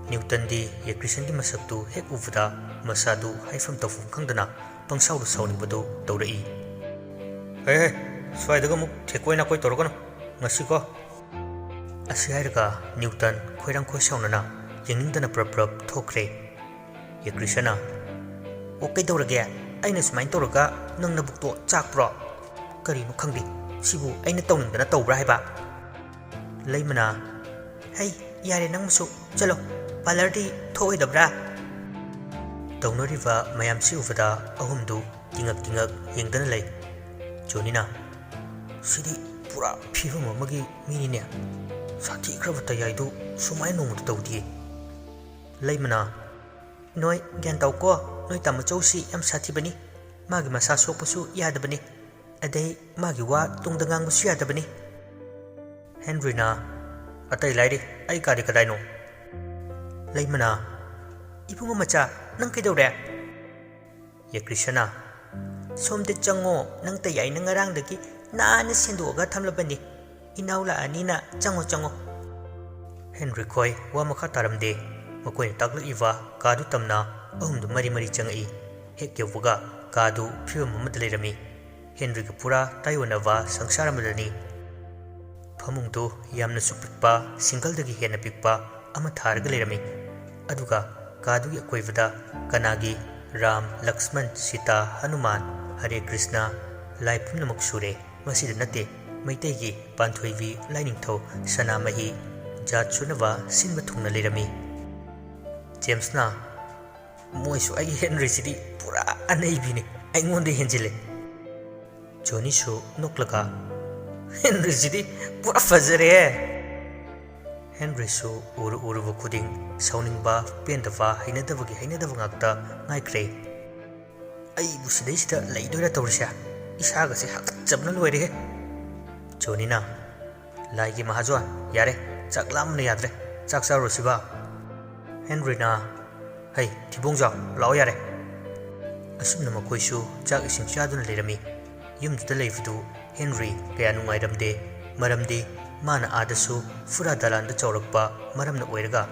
ꯅ꯭ꯌꯨꯇꯟꯗꯤ ꯌꯦꯀ꯭ꯔꯤꯁꯟꯒꯤ ꯃꯁꯛꯇꯨ ꯍꯦꯛ ꯎꯕꯗ ꯃꯁꯥꯗꯨ ꯍꯥꯏꯐꯝ ꯇꯧꯐꯝ ꯈꯪꯗꯅ ꯄꯪꯁꯥꯎꯗ ꯁꯥꯎꯅꯤꯡꯕꯗꯨ ꯇꯧꯔꯛꯏ꯫ "ꯍꯦ ꯍꯦ, ꯁ꯭ꯋꯥꯏꯗꯒ ꯑꯃꯨꯛ ꯊꯦꯛꯀꯣꯏ ꯅꯥꯀꯣꯏ ꯇꯧꯔꯛꯀꯅꯨ ꯉꯁꯤꯀꯣ꯫" ꯑꯁꯤ ꯍꯥꯏꯔꯒ ꯅ꯭ꯌꯨꯇꯟ ꯈꯣꯏꯔꯥꯡ ꯈꯣꯏꯁꯥꯎꯅꯅ ꯌꯦꯡꯅꯤꯡꯗꯅ ꯄ꯭ꯔꯞ ꯄ꯭ꯔꯞ ꯊꯣꯛꯈ꯭ꯔꯦ꯫ ꯌꯦꯀ꯭ꯔꯤꯁꯟꯅ, "ꯑꯣ, ꯀꯩꯗꯧꯔꯒꯦ? ꯑꯩꯅ ꯁꯨꯃꯥꯏꯅ ꯇꯧꯔꯒ ꯅꯪ ꯅꯕꯨꯛꯇꯣ ꯆꯥꯛꯄ꯭ꯔꯣ? ꯀꯔꯤꯅꯣ ꯈꯪꯗꯦ, ꯁꯤꯕꯨ ꯑꯩꯅ ꯇꯧꯅꯤꯡꯗꯅ ꯇꯧꯕ꯭ꯔꯥ ꯍꯥꯏꯕ?" ꯂꯩꯃꯅ, "ꯍꯩ, ꯌꯥꯔꯦ, ꯅꯪꯕꯨꯁꯨ ꯆꯠꯂꯣ, ꯄꯥꯔꯂꯔꯗꯤ ꯊꯣꯛꯑꯣꯏꯗꯕ꯭ꯔꯥ?" ꯇꯧꯅꯔꯤꯕ ꯃꯌꯥꯝꯁꯤ ꯎꯕꯗ ꯑꯍꯨꯝꯗꯨ ꯇꯤꯉꯛ ꯇꯤꯉꯛ ꯌꯦꯡꯗꯅ ꯂꯩ꯫ ꯖꯣꯅꯤꯅ, "ꯁꯤꯗꯤ ꯄꯨꯔꯥ ꯐꯤꯕꯝ ꯑꯃꯒꯤ ꯃꯤꯅꯤꯅꯦ꯫ ꯁꯥꯊꯤꯈ꯭ꯔꯕ ꯇꯌꯥꯏꯗꯨ ꯁꯨꯃꯥꯏꯅ ꯅꯣꯡꯃꯇ ꯇꯧꯗꯤꯌꯦ꯫" ꯂꯩꯃꯅ, "ꯅꯣꯏ ꯒ꯭ꯌꯥꯟ ꯇꯧꯀꯣ, ꯅꯣꯏ ꯇꯥꯃꯣꯆꯧꯁꯤ ꯌꯥꯝ ꯁꯥꯊꯤꯕꯅꯤ꯫ ꯃꯥꯒꯤ ꯃꯁꯥ ꯁꯣꯛꯄꯁꯨ ꯌꯥꯗꯕꯅꯤ꯫ ꯑꯗꯩ ꯃꯥꯒꯤ ꯋꯥ ꯇꯨꯡꯗ ꯉꯥꯡꯕꯁꯨ ꯌꯥꯗꯕꯅꯤ꯫" ꯍꯦꯟꯔꯤꯅ, "ꯑꯇꯩ ꯂꯥꯏꯔꯤ, ꯑꯩ ꯀꯥꯗꯤ ꯀꯗꯥꯏꯅꯣ?" ꯂꯩꯃꯅ, "ꯏꯕꯨꯡꯉꯣ ꯃꯆꯥ, ꯅꯪ ꯀꯩꯗꯧꯔꯦ?" ꯌꯦꯀ꯭ꯔꯤꯁꯅ, "ꯁꯣꯝꯗ ꯆꯪꯉꯣ, ꯅꯪ ꯇꯌꯥꯏꯅ ꯉꯔꯥꯡꯗꯒꯤ ꯅꯥꯟꯅ ꯁꯦꯡꯗꯣꯛꯑꯒ ꯊꯝꯂꯕꯅꯤ꯫ ꯏꯅꯥꯎ ꯂꯥꯛꯑꯅꯤꯅ ꯆꯪꯉꯣ, ꯆꯪꯉꯣ꯫" ꯍꯦꯟꯔꯤ ꯈꯣꯏ ꯋꯥ ꯃꯈꯥ ꯇꯥꯔꯝꯗꯦ꯫ ꯃꯈꯣꯏꯅ ꯇꯥꯛꯂꯛꯏꯕ ꯀꯥꯗꯨ ꯇꯝꯅ ꯑꯍꯨꯝꯗꯨ ꯃꯔꯤ ꯃꯔꯤ ꯆꯪꯉꯛꯏ꯫ ꯍꯦꯛ ꯌꯧꯕꯒ ꯀꯥꯗꯨ ꯐꯤꯕꯝ ꯑꯃꯗ ꯂꯩꯔꯝꯃꯤ꯫ ꯍꯦꯟꯔꯤꯒ ꯄꯨꯔꯥ ꯇꯥꯏꯑꯣꯟꯅꯕ ꯁꯪꯁꯥꯔ ꯑꯃꯗꯅꯤ꯫ ꯐꯃꯨꯡꯗꯨ ꯌꯥꯝꯅꯁꯨ ꯄꯤꯛꯄ, ꯁꯤꯡꯒꯜꯗꯒꯤ ꯍꯦꯟꯅ ꯄꯤꯛꯄ ꯑꯃ ꯊꯥꯔꯒ ꯂꯩꯔꯝꯃꯤ꯫ ꯑꯗꯨꯒ ꯀꯥꯗꯨꯒꯤ ꯑꯀꯣꯏꯕꯗ ꯀꯅꯥꯒꯤ ꯔꯥꯝ, ꯂꯛꯁꯃꯟ, ꯁꯤꯇꯥ, ꯍꯅꯨꯃꯥꯟ, ꯍꯔꯦ ꯀ꯭ꯔꯤꯁꯅ ꯂꯥꯏ ꯄꯨꯝꯅꯃꯛ ꯁꯨꯔꯦ꯫ ꯃꯁꯤꯗ ꯅꯠꯇꯦ, ꯃꯩꯇꯩꯒꯤ ꯄꯥꯟꯊꯣꯏꯕꯤ ꯂꯥꯏꯅꯤꯡꯊꯧ ꯁꯅꯥꯃꯍꯤ ꯖꯥꯠ ꯁꯨꯅꯕ ꯁꯤꯟꯕ ꯊꯨꯡꯅ ꯂꯩꯔꯝꯃꯤ꯫ ꯖꯦꯝꯁꯅ, "ꯃꯣꯏꯁꯨ ꯑꯩꯒꯤ ꯍꯦꯟꯔꯤꯁꯤꯗꯤ ꯄꯨꯔꯥ ꯑꯅꯩꯕꯤꯅꯤ, ꯑꯩꯉꯣꯟꯗ ꯍꯦꯟꯖꯤꯜꯂꯦ꯫" ꯖꯣꯅꯤꯁꯨ ꯅꯣꯛꯂꯒ, "ꯍꯦꯟꯔꯤꯁꯤꯗꯤ ꯄꯨꯔꯥ ꯐꯖꯔꯦꯍꯦ!" ꯍꯦꯟꯔꯤꯁꯨ ꯎꯔꯨ ꯎꯔꯨꯕ ꯈꯨꯗꯤꯡ ꯁꯥꯎꯅꯤꯡꯕ, ꯄꯦꯟꯗꯕ, ꯍꯩꯅꯗꯕꯒꯤ ꯍꯩꯅꯗꯕ ꯉꯥꯛꯇ ꯉꯥꯏꯈ꯭ꯔꯦ꯫ "ꯑꯩꯕꯨ ꯁꯤꯗꯩꯁꯤꯗ ꯂꯩꯗꯣꯏꯔꯥ ꯇꯧꯔꯤꯁꯦ? ꯏꯁꯥꯒꯁꯦ ꯍꯥꯀꯠꯆꯕꯅ ꯂꯣꯏꯔꯦꯍꯦ!" ꯖꯣꯅꯤꯅ, "ꯂꯥꯏꯒꯤ ꯃꯍꯥꯖꯣꯟ, ꯌꯥꯔꯦ, ꯆꯥꯛ ꯂꯥꯝꯕꯅ ꯌꯥꯗ꯭ꯔꯦ, ꯆꯥꯛ ꯆꯥꯔꯨꯔꯁꯤꯕ?" ꯍꯦꯟꯔꯤꯅ, "ꯍꯩ, ꯊꯤꯕꯣꯡꯖꯥꯎ, ꯂꯥꯛꯑꯣ ꯌꯥꯔꯦ꯫" ꯑꯁꯨꯝꯅ ꯃꯈꯣꯏꯁꯨ ꯆꯥꯛ ꯏꯁꯤꯡ ꯆꯥꯗꯨꯅ ꯂꯩꯔꯝꯃꯤ꯫ ꯌꯨꯝꯗꯨꯗ ꯂꯩꯕꯗꯨ ꯍꯦꯟꯔꯤ ꯀꯌꯥ ꯅꯨꯡꯉꯥꯏꯔꯝꯗꯦ, ꯃꯔꯝꯗꯤ ꯃꯥꯅ ꯑꯥꯗꯁꯨ ꯐꯨꯔꯥ ꯗꯂꯥꯟꯗ ꯆꯥꯎꯔꯛꯄ ꯃꯔꯝꯅ ꯑꯣꯏꯔꯒ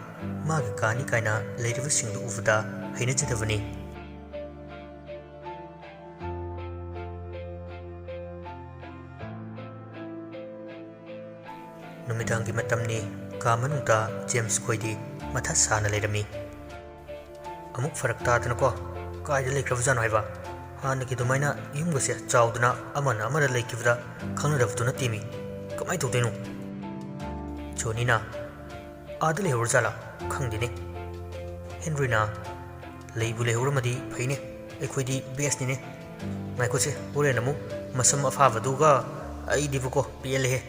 ꯃꯥꯒꯤ ꯀꯥꯅꯤ ꯀꯥꯏꯅ ꯂꯩꯔꯤꯕꯁꯤꯡꯗꯨ ꯎꯕꯗ ꯍꯩꯅꯖꯗꯕꯅꯤ꯫ ꯅꯨꯃꯤꯗꯥꯡꯒꯤ ꯃꯇꯝꯅꯤ꯫ ꯀꯥ ꯃꯅꯨꯡꯗ ꯖꯦꯝꯁ ꯈꯣꯏꯗꯤ ꯃꯊꯥ ꯁꯥꯅ ꯂꯩꯔꯝꯃꯤ꯫ ꯑꯃꯨꯛ ꯐꯔꯛ ꯇꯥꯗꯅꯀꯣ, ꯀꯥꯏꯗ ꯂꯩꯈ꯭ꯔꯕꯖꯥꯠꯅꯣ ꯍꯥꯏꯕ? ꯍꯥꯟꯅꯒꯤ ꯑꯗꯨꯃꯥꯏꯅ ꯌꯨꯝꯒꯁꯦ ꯆꯥꯎꯗꯅ ꯑꯃꯅ ꯑꯃꯗ ꯂꯩꯈꯤꯕꯗ ꯈꯪꯅꯗꯕꯗꯨ ꯅꯠꯇꯦꯃꯤ꯫ ꯀꯃꯥꯏꯅ ꯇꯧꯗꯣꯏꯅꯣ? ꯖꯣꯅꯤꯅ, "ꯑꯥꯗ ꯂꯩꯍꯧꯔꯖꯥꯠꯂꯥ? ꯈꯪꯗꯦꯅꯦ꯫" ꯍꯦꯟꯔꯤꯅ, "ꯂꯩꯕꯨ ꯂꯩꯍꯧꯔꯝꯃꯗꯤ ꯐꯩꯅꯦ, ꯑꯩꯈꯣꯏꯗꯤ ꯕꯦꯁꯅꯤꯅꯦ꯫ ꯉꯥꯏꯈꯣꯁꯦ, ꯍꯣꯔꯦꯟ ꯑꯃꯨꯛ ꯃꯁꯝ ꯑꯐꯥꯕꯗꯨꯒ ꯑꯩꯗꯤꯕꯀꯣ ꯄꯦꯜꯂꯦꯍꯦ꯫"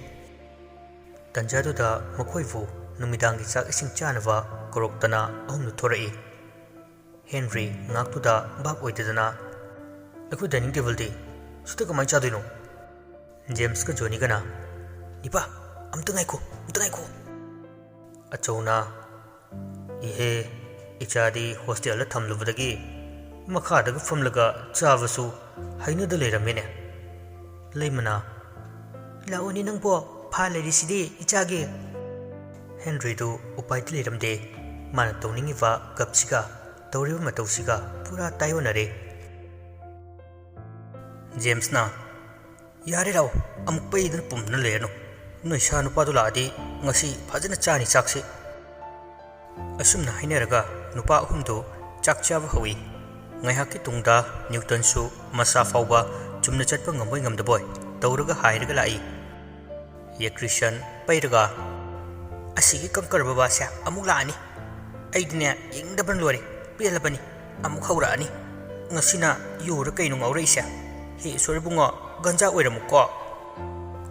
ꯇꯟꯖꯥꯗꯨꯗ ꯃꯈꯣꯏꯕꯨ ꯅꯨꯃꯤꯗꯥꯡꯒꯤ ꯆꯥꯛ ꯏꯁꯤꯡ ꯆꯥꯅꯕ ꯀꯧꯔꯛꯇꯅ ꯑꯍꯨꯝꯗꯨ ꯊꯣꯔꯛꯏ꯫ ꯍꯦꯟꯔꯤ ꯉꯥꯛꯇꯨꯗ ꯚꯥꯞ ꯑꯣꯏꯗꯗꯅ, "ꯑꯩꯈꯣꯏ ꯗꯥꯏꯅꯤꯡ ꯇꯦꯕꯜꯗꯤ ꯁꯤꯗ ꯀꯃꯥꯏꯅ ꯆꯥꯗꯣꯏꯅꯣ?" ꯖꯦꯝꯁꯀ ꯖꯣꯅꯤꯒꯅ, "ꯅꯤꯄꯥ, ꯑꯝꯇ ꯉꯥꯏꯈꯣ, ꯑꯝꯇ ꯉꯥꯏꯈꯣ꯫" ꯑꯆꯧꯅ, "ꯏꯍꯦ, ꯏꯆꯥꯗꯤ ꯍꯣꯁꯇꯦꯜꯗ ꯊꯝꯂꯨꯕꯗꯒꯤ ꯃꯈꯥꯗꯒ ꯐꯝꯂꯒ ꯆꯥꯕꯁꯨ ꯍꯩꯅꯗ ꯂꯩꯔꯝꯃꯦꯅꯦ꯫" ꯂꯩꯃꯅ, "ꯂꯥꯛꯑꯣꯅꯦ ꯅꯪꯕꯣ, ꯐꯥ ꯂꯩꯔꯤꯁꯤꯗꯤ ꯏꯆꯥꯒꯤ꯫" ꯍꯦꯟꯔꯤꯗꯨ ꯎꯄꯥꯏꯗꯤ ꯂꯩꯔꯝꯗꯦ꯫ ꯃꯥꯅ ꯇꯧꯅꯤꯡꯉꯤꯕ ꯒꯞꯁꯤꯒ ꯇꯧꯔꯤꯕ ꯃꯇꯧꯁꯤꯒ ꯄꯨꯔꯥ ꯇꯥꯏꯑꯣꯟꯅꯔꯦ꯫ ꯖꯦꯝꯁꯅ, "ꯌꯥꯔꯦ ꯂꯥꯛꯑꯣ, ꯑꯃꯨꯛ ꯄꯩꯗꯅ ꯄꯨꯝꯗꯅ ꯂꯩꯔꯅꯨ꯫ ꯅꯣꯏ ꯁꯥ ꯅꯨꯄꯥꯗꯨ ꯂꯥꯛꯑꯗꯤ ꯉꯁꯤ ꯐꯖꯅ ꯆꯥꯅꯤ ꯆꯥꯛꯁꯤ꯫" ꯑꯁꯨꯝꯅ ꯍꯥꯏꯅꯔꯒ ꯅꯨꯄꯥ ꯑꯍꯨꯝꯗꯨ ꯆꯥꯛ ꯆꯥꯕ ꯍꯧꯏ꯫ ꯉꯥꯏꯍꯥꯛꯀꯤ ꯇꯨꯡꯗ ꯅ꯭ꯌꯨꯇꯟꯁꯨ ꯃꯁꯥ ꯐꯥꯎꯕ ꯆꯨꯝꯅ ꯆꯠꯄ ꯉꯝꯕꯣꯏ ꯉꯝꯗꯕꯣꯏ ꯇꯧꯔꯒ ꯍꯥꯏꯔꯒ ꯂꯥꯛꯏ꯫ ꯌꯦꯀ꯭ꯔꯤꯁꯟ ꯄꯩꯔꯒ, "ꯑꯁꯤꯒꯤ ꯀꯪꯀꯔ ꯕꯕꯥꯁꯦ ꯑꯃꯨꯛ ꯂꯥꯛꯑꯅꯤ꯫ ꯑꯩꯗꯤꯅꯦ ꯌꯦꯡꯗꯕꯅ ꯂꯣꯏꯔꯦ, ꯄꯦꯜꯂꯕꯅꯤ꯫ ꯑꯃꯨꯛ ꯍꯧꯔꯛꯑꯅꯤ꯫ ꯉꯁꯤꯅ ꯌꯨꯔ ꯀꯩꯅꯣ ꯉꯥꯎꯔꯛꯏꯁꯦ? ꯍꯦ ꯏꯁꯣꯔ ꯏꯕꯨꯡꯉꯣ, ꯒꯟꯖꯥ ꯑꯣꯏꯔꯝꯃꯨꯀꯣ꯫"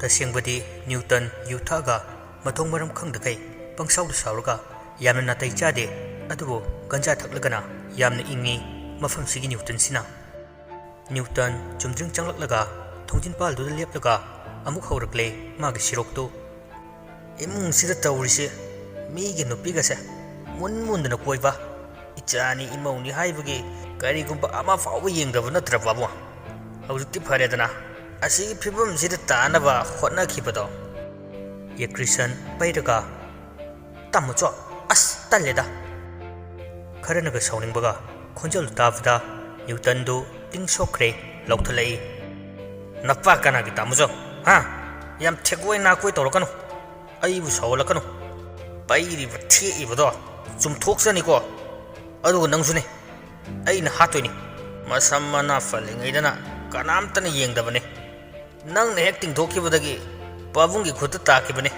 ꯇꯁꯦꯡꯕꯗꯤ ꯅ꯭ꯌꯨꯇꯟ ꯌꯨ ꯊꯛꯑꯒ ꯃꯊꯣꯡ ꯃꯔꯝ ꯈꯪꯗꯈꯩ ꯄꯪꯁꯥꯎꯗ ꯁꯥꯎꯔꯒ ꯌꯥꯝꯅ ꯅꯥꯇꯩ ꯆꯥꯗꯦ꯫ ꯑꯗꯨꯕꯨ ꯒꯟꯖꯥ ꯊꯛꯂꯒꯅ ꯌꯥꯝꯅ ꯏꯪꯉꯤ ꯃꯐꯝꯁꯤꯒꯤ ꯅ꯭ꯌꯨꯇꯟꯁꯤꯅ꯫ ꯅ꯭ꯌꯨꯇꯟ ꯆꯨꯝꯗ꯭ꯔꯤꯡ ꯆꯪꯂꯛꯂꯒ ꯊꯣꯡꯖꯤꯟꯄꯥꯜꯗꯨꯗ ꯂꯦꯞꯂꯒ ꯑꯃꯨꯛ ꯍꯧꯔꯛꯂꯦ ꯃꯥꯒꯤ ꯁꯤꯔꯣꯛꯇꯨ꯫ "ꯏꯃꯨꯡꯁꯤꯗ ꯇꯧꯔꯤꯁꯤ, ꯃꯤꯒꯤ ꯅꯨꯄꯤꯒꯁꯦ ꯃꯨꯟ ꯃꯨꯟꯗꯅ ꯀꯣꯏꯕ, ꯏꯆꯥꯅꯤ ꯏꯃꯧꯅꯤ ꯍꯥꯏꯕꯒꯤ ꯀꯔꯤꯒꯨꯝꯕ ꯑꯃ ꯐꯥꯎꯕ ꯌꯦꯡꯗꯕ ꯅꯠꯇ꯭ꯔ ꯄꯥꯕꯨꯡ? ꯍꯧꯖꯤꯛꯇꯤ ꯐꯔꯦꯗꯅ, ꯑꯁꯤꯒꯤ ꯐꯤꯕꯝꯁꯤꯗ ꯇꯥꯅꯕ ꯍꯣꯠꯅꯈꯤꯕꯗꯣ꯫" ꯌꯦꯀ꯭ꯔꯤꯁꯟ ꯄꯩꯔꯒ, "ꯇꯥꯃꯣꯆꯧ, ꯑꯁ ꯇꯜꯂꯦꯗ!" ꯈꯔꯅꯒ ꯁꯥꯎꯅꯤꯡꯕꯒ ꯈꯣꯟꯖꯦꯜ ꯇꯥꯕꯗ ꯅ꯭ꯌꯨꯇꯟꯗꯨ ꯇꯤꯡ ꯁꯣꯛꯈ꯭ꯔꯦ, ꯂꯥꯎꯊꯠꯂꯛꯏ꯫ "ꯅꯄꯥ ꯀꯅꯥꯒꯤ ꯇꯥꯃꯣꯆꯧ? ꯍꯥ? ꯌꯥꯝ ꯊꯦꯛꯀꯣꯏ ꯅꯥꯀꯣꯏ ꯇꯧꯔꯛꯀꯅꯨ, ꯑꯩꯕꯨ ꯁꯥꯎꯍꯜꯂꯛꯀꯅꯨ꯫ ꯄꯩꯔꯤꯕ ꯊꯦꯛꯏꯕꯗꯣ ꯆꯨꯝꯊꯣꯛꯆꯅꯤꯀꯣ꯫ ꯑꯗꯨꯒ ꯅꯪꯁꯨꯅꯦ, ꯑꯩꯅ ꯍꯥꯠꯇꯣꯏꯅꯤ꯫ ꯃꯁꯝ ꯃꯅꯥ ꯐꯜꯂꯤꯉꯩꯗꯅ ꯀꯅꯥꯝꯇꯅ ꯌꯦꯡꯗꯕꯅꯦ꯫ ꯅꯪꯅ ꯍꯦꯛ ꯇꯤꯡꯊꯣꯛꯈꯤꯕꯗꯒꯤ ꯄꯥꯕꯨꯡꯒꯤ ꯈꯨꯠꯇ ꯇꯥꯈꯤꯕꯅꯦ꯫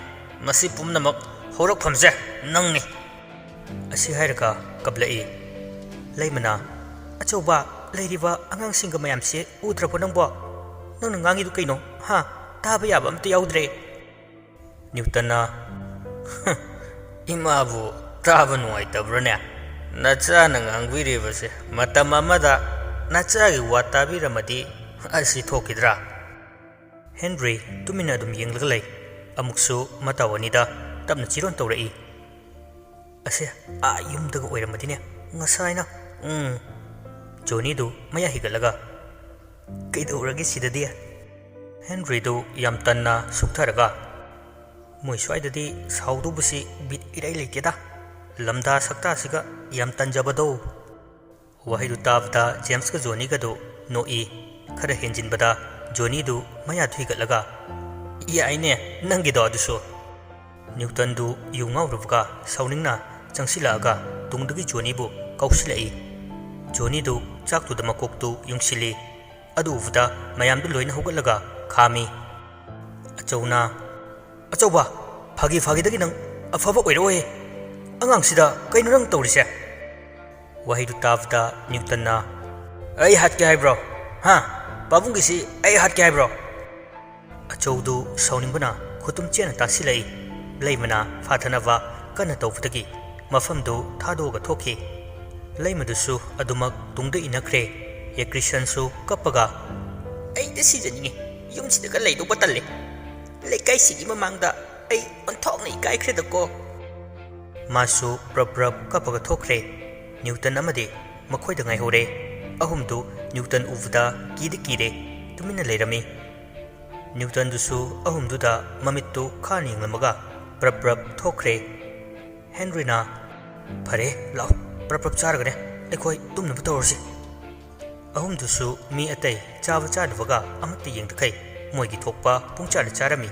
ꯃꯁꯤ ꯄꯨꯝꯅꯃꯛ ꯍꯧꯔꯛꯐꯝꯁꯦ ꯅꯪꯅꯤ꯫" ꯑꯁꯤ ꯍꯥꯏꯔꯒ ꯀꯞꯂꯛꯏ꯫ ꯂꯩꯃꯅ, "ꯑꯆꯧꯕ, ꯂꯩꯔꯤꯕ ꯑꯉꯥꯡꯁꯤꯡꯒ ꯃꯌꯥꯝꯁꯦ ꯎꯗ꯭ꯔꯕꯣ ꯅꯪꯕꯣ? ꯅꯪꯅ ꯉꯥꯡꯉꯤꯗꯨ ꯀꯩꯅꯣ? ꯍꯥ? ꯇꯥꯕ ꯌꯥꯕ ꯑꯝꯇ ꯌꯥꯎꯗ꯭ꯔꯦ꯫" ꯅ꯭ꯌꯨꯇꯟꯅ, "ꯏꯃꯥꯕꯨ ꯇꯥꯕ ꯅꯨꯡꯉꯥꯏꯇꯕ꯭ꯔꯅꯦ? ꯅꯆꯥꯅ ꯉꯥꯡꯕꯤꯔꯤꯕꯁꯦ ꯃꯇꯝ ꯑꯃꯗ ꯅꯆꯥꯒꯤ ꯋꯥ ꯇꯥꯕꯤꯔꯝꯃꯗꯤ ꯑꯁꯤ ꯊꯣꯛꯈꯤꯗ꯭ꯔꯥ?" ꯍꯦꯟꯔꯤ ꯇꯨꯃꯤꯟꯅ ꯑꯗꯨꯝ ꯌꯦꯡꯂꯒ ꯂꯩ꯫ ꯑꯃꯨꯛꯁꯨ ꯃꯇꯥꯎ ꯑꯅꯤꯗ ꯇꯞꯅ ꯆꯤꯔꯣꯟ ꯇꯧꯔꯛꯏ꯫ "ꯑꯁꯦ, ꯑꯥ ꯌꯨꯝꯗꯒ ꯑꯣꯏꯔꯝꯃꯗꯤꯅꯦ, ꯉꯁꯥꯏꯅ, ꯎꯝ꯫" ꯖꯣꯅꯤꯗꯨ ꯃꯌꯥ ꯍꯤꯒꯠꯂꯒ, "ꯀꯩꯗꯧꯔꯒꯦ ꯁꯤꯗꯗꯤ?" ꯍꯦꯟꯔꯤꯗꯨ ꯌꯥꯝ ꯇꯟꯅ ꯁꯨꯛꯊꯔꯒ, "ꯃꯣꯏ ꯁ꯭ꯋꯥꯏꯗꯗꯤ ꯁꯥꯎꯗꯧꯕꯁꯤ ꯕꯤꯠ ꯏꯔꯩ ꯂꯩꯇꯦꯗ꯫ ꯂꯝꯗꯥ ꯁꯛꯇꯥꯁꯤꯒ ꯌꯥꯝ ꯇꯟꯖꯕꯗꯣ꯫" ꯋꯥꯍꯩꯗꯨ ꯇꯥꯕꯗ ꯖꯦꯝꯁꯀ ꯖꯣꯅꯤꯒꯗꯨ ꯅꯣꯛꯏ꯫ ꯈꯔ ꯍꯦꯟꯖꯤꯟꯕꯗ ꯖꯣꯅꯤꯗꯨ ꯃꯌꯥ ꯊꯨꯏꯒꯠꯂꯒ, "ꯌꯥꯏꯅꯦ ꯅꯪꯒꯤꯗꯣ ꯑꯗꯨꯁꯨ!" ꯅ꯭ꯌꯨꯇꯟꯗꯨ ꯌꯨ ꯉꯥꯎꯔꯨꯕꯒ ꯁꯥꯎꯅꯤꯡꯅ ꯆꯪꯁꯤꯜꯂꯛꯑꯒ ꯇꯨꯡꯗꯒꯤ ꯖꯣꯅꯤꯕꯨ ꯀꯥꯎꯁꯤꯜꯂꯛꯏ꯫ ꯖꯣꯅꯤꯗꯨ ꯆꯥꯛꯇꯨꯗ ꯃꯀꯣꯛꯇꯨ ꯌꯨꯡꯁꯤꯜꯂꯤ꯫ ꯑꯗꯨ ꯎꯕꯗ ꯃꯌꯥꯝꯗꯨ ꯂꯣꯏꯅ ꯍꯧꯒꯠꯂꯒ ꯈꯥꯝꯃꯤ꯫ ꯑꯆꯧꯅ, "ꯑꯆꯧꯕ, ꯐꯥꯒꯤ ꯐꯥꯒꯤꯗꯒꯤ ꯅꯪ ꯑꯐꯕ ꯑꯣꯏꯔꯛꯑꯣꯍꯦ꯫ ꯑꯉꯥꯡꯁꯤꯗ ꯀꯩꯅꯣ ꯅꯪ ꯇꯧꯔꯤꯁꯦ?" ꯋꯥꯍꯩꯗꯨ ꯇꯥꯕꯗ ꯅ꯭ꯌꯨꯇꯟꯅ, "ꯑꯩ ꯍꯥꯠꯀꯦ ꯍꯥꯏꯕ꯭ꯔꯣ? ꯍꯥ? ꯄꯥꯕꯨꯡꯒꯤꯁꯤ ꯑꯩ ꯍꯥꯠꯀꯦ ꯍꯥꯏꯕ꯭ꯔꯣ?" ꯑꯆꯧꯗꯨ ꯁꯥꯎꯅꯤꯡꯕꯅ ꯈꯨꯇꯨꯝ ꯆꯦꯠꯅ ꯇꯥꯁꯤꯜꯂꯛꯏ꯫ ꯂꯩꯃꯅ ꯐꯥꯊꯅꯕ ꯀꯟꯅ ꯇꯧꯕꯗꯒꯤ ꯃꯐꯝꯗꯨ ꯊꯥꯗꯣꯛꯑꯒ ꯊꯣꯛꯈꯤ꯫ ꯂꯩꯃꯗꯨꯁꯨ ꯑꯗꯨꯃꯛ ꯇꯨꯡꯗ ꯏꯟꯅꯈ꯭ꯔꯦ꯫ ꯌꯦꯀ꯭ꯔꯤꯁꯟꯁꯨ ꯀꯞꯄꯒ, "ꯑꯩꯗꯤ ꯁꯤꯖꯅꯤꯡꯉꯤ꯫ ꯌꯨꯝꯁꯤꯗꯒ ꯂꯩꯗꯧꯕ ꯇꯜꯂꯦ꯫ ꯂꯩꯀꯥꯏꯁꯤꯒꯤ ꯃꯃꯥꯡꯗ ꯑꯩ ꯑꯣꯟꯊꯣꯛꯅ ꯏꯀꯥꯏꯈ꯭ꯔꯦꯗꯀꯣ꯫" ꯃꯥꯁꯨ ꯄ꯭ꯔꯞ ꯄ꯭ꯔꯞ ꯀꯞꯄꯒ ꯊꯣꯛꯈ꯭ꯔꯦ꯫ ꯅ꯭ꯌꯨꯇꯟ ꯑꯃꯗꯤ ꯃꯈꯣꯏꯗ ꯉꯥꯏꯍꯧꯔꯦ꯫ ꯑꯍꯨꯝꯗꯨ ꯅ꯭ꯌꯨꯇꯟ ꯎꯕꯗ ꯀꯤꯗꯤ ꯀꯤꯔꯦ, ꯇꯨꯃꯤꯟꯅ ꯂꯩꯔꯝꯃꯤ꯫ ꯅ꯭ꯌꯨꯇꯟꯗꯨꯁꯨ ꯑꯍꯨꯝꯗꯨꯗ ꯃꯃꯤꯠꯇꯨ ꯈꯥꯅ ꯌꯦꯡꯂꯝꯃꯒ ꯄ꯭ꯔꯞ ꯄ꯭ꯔꯞ ꯊꯣꯛꯈ꯭ꯔꯦ꯫ ꯍꯦꯟꯔꯤꯅ, "ꯐꯔꯦ, ꯂꯥꯛꯑꯣ, ꯄ꯭ꯔꯞ ꯄ꯭ꯔꯞ ꯆꯥꯔꯒꯅꯦ ꯑꯩꯈꯣꯏ ꯇꯨꯝꯅꯕ ꯇꯧꯔꯁꯤ꯫" ꯑꯍꯨꯝꯗꯨꯁꯨ ꯃꯤ ꯑꯇꯩ ꯆꯥꯕ ꯆꯥꯗꯕꯒ ꯑꯃꯠꯇ ꯌꯦꯡꯗꯈꯩ ꯃꯣꯏꯒꯤ ꯊꯣꯛꯄ ꯄꯨꯡꯆꯥꯗ ꯆꯥꯔꯝꯃꯤ꯫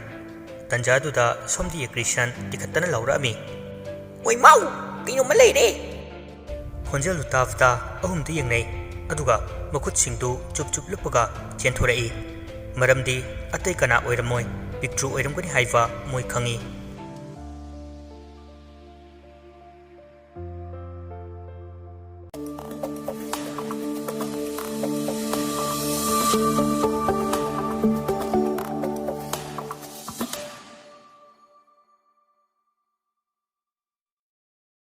ꯇꯟꯖꯥꯗꯨꯗ ꯁꯣꯝꯗꯤ ꯌꯦꯀ꯭ꯔꯤꯁꯟ ꯇꯤꯈꯠꯇꯅ ꯂꯥꯎꯔꯛꯑꯝꯃꯤ, "ꯑꯣꯏ ꯃꯥꯎ! ꯀꯩꯅꯣꯝꯃ ꯂꯩꯔꯦ!" ꯈꯣꯟꯖꯦꯜꯗꯨ ꯇꯥꯕꯗ ꯑꯍꯨꯝꯗꯨ ꯌꯦꯡꯅꯩ, ꯑꯗꯨꯒ ꯃꯈꯨꯠꯁꯤꯡꯗꯨ ꯆꯨꯞ ꯆꯨꯞ ꯂꯨꯞꯄꯒ ꯆꯦꯟꯊꯣꯔꯛꯏ꯫ ꯃꯔꯝꯗꯤ ꯑꯇꯩ ꯀꯅꯥ ꯑꯣꯏꯔꯝꯃꯣꯏ, ꯄꯤꯛꯇ꯭ꯔꯨ ꯑꯣꯏꯔꯝꯒꯅꯤ ꯍꯥꯏꯕ ꯃꯣꯏ ꯈꯪꯏ꯫